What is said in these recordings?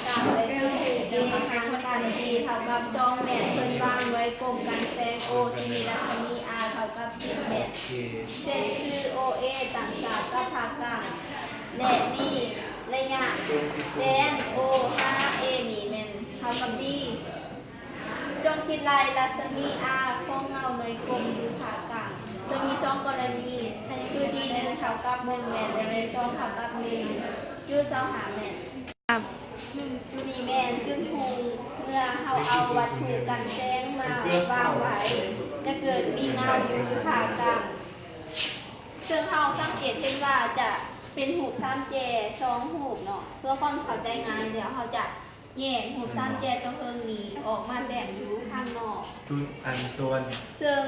ກາງ ແລະ ຈຸດ A ຫ່າງກັນ D ເທົ່າກັບສອງແມັດ ເພິ່ນວາງໄວ້ກົມກັນແສງ O ທີ່ມີລັດສະໝີ R ເທົ່າກັບສິບແມັດ. ເສັ້ນຊື່ O A ຕັ້ງສາກກັບພາກກາງ ແລະ ມີໄລຍະແດນ O ຫາ A ນີ້ແມ່ນເທົ່າກັບ D. ຈົ່ງຄິດໄລ່ລັດສະໝີ R ຂອງເງົາໜ່ວຍກົມຢູ່ພາກກາງ ເຊິ່ງມີສອງກໍລະນີ ຄື D ໜຶ່ງເທົ່າກັບໜຶ່ງແມັດ ແລະ D ສອງເທົ່າກັບໜຶ່ງຈຸດສອງຫ້າແມັດ. ຈຸດນີ້ແມ່ນຈຸດຫຸ່ງ ເມື່ອເຮົາເອົາວັດຖຸກັນແສງມາວາງໄວ້ ຈະເກີດມີເງົາຢູ່ພາກກາງ ເຊິ່ງເຮົາສັງເກດເຫັນວ່າຈະເປັນຮູບສາມແຈສອງຮູບເນາະ. ເພື່ອຄວາມເຂົ້າໃຈງ່າຍ ດຽວເຮົາຈະແຍກຮູບສາມແຈຕົວເທິງນີ້ອອກມາແຕ້ມຢູ່ທາງນອກ. ສູນ ອັນຕົວ ເຊິ່ງ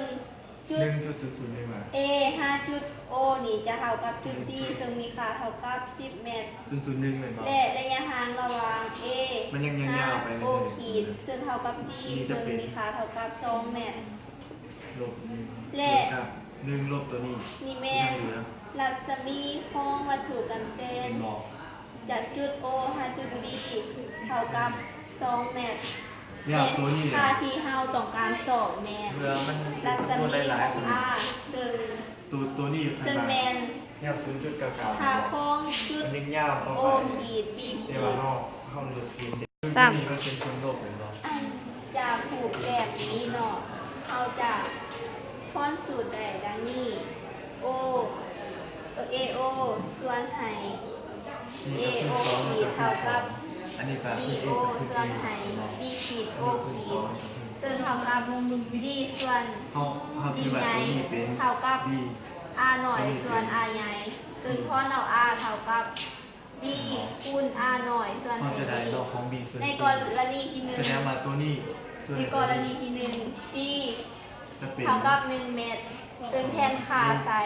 ຈຸດ ໜຶ່ງຈຸດສູນສູນໜຶ່ງ A ຫາຈຸດ O ນີ້ຈະເທົ່າກັບຈຸດ D ເຊິ່ງມີຄ່າເທົ່າກັບສິບແມັດ ສູນສູນໜຶ່ງແມ່ນບໍ່? ແລະ ໄລຍະຫ່າງລະຫວ່າງ A ມັນຍັງຍາວໆໄປເລື້ອຍໆ O ຂີດ ເຊິ່ງເທົ່າກັບ D ເຊິ່ງມີຄ່າເທົ່າກັບສອງແມັດ ລົບໜຶ່ງ ແລະ ສູນກັບໜຶ່ງລົບຕົວນີ້ ນີ້ແມ່ນລັດສະໝີຂອງວັດຖຸກັນແສງ ຈາກຈຸດ O ຫາຈຸດ D ເທົ່າກັບສອງແມັດ. ແລ້ວຕົວນີ້ ແລະ ຄ່າທີ່ເຮົາຕ້ອງການຊອກແມ່ນ ເພື່ອມັນ ລັດສະໝີຂອງ R ເຊິ່ງ ຕົວ ຕົວນີ້ ເຊິ່ງແມ່ນ ແນວສູນຈຸດເກົ້າເກົ້າ ຄ່າຂອງຈຸດ O ຂີດ B ຂີດ ສາມ ຈາກຮູບແບບນີ້ເນາະ ເຮົາຈະຖອນສູດໄດ້ດັ່ງນີ້ O AO ສ່ວນໃຫ້ AO ຂີດເທົ່າກັບ BO ສ່ວນໃຫ້ B ຂີດ O ຂີດ ເຊິ່ງເທົ່າກັບ D ສ່ວນ D ໃຫຍ່ເທົ່າກັບ R ນ້ອຍສ່ວນ R ໃຫຍ່ ເຊິ່ງຖອນເອົາ R ເທົ່າກັບ D ຄູນ R ນ້ອຍສ່ວນໃຫ້ D ໃນກໍລະນີທີໜຶ່ງ ໃນກໍລະນີທີໜຶ່ງ D ເທົ່າກັບໜຶ່ງແມັດ ເຊິ່ງແທນຄ່າໃສ່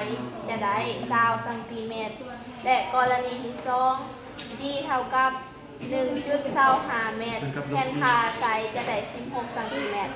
ຈະໄດ້ຊາວຊັງຕີແມັດ ແລະ ກໍລະນີທີສອງ D ເທົ່າກັບໜຶ່ງຈຸດຊາວຫ້າແມັດ ແທນຄ່າໃສ່ຈະໄດ້ສິບຫົກຊັງຕີແມັດ.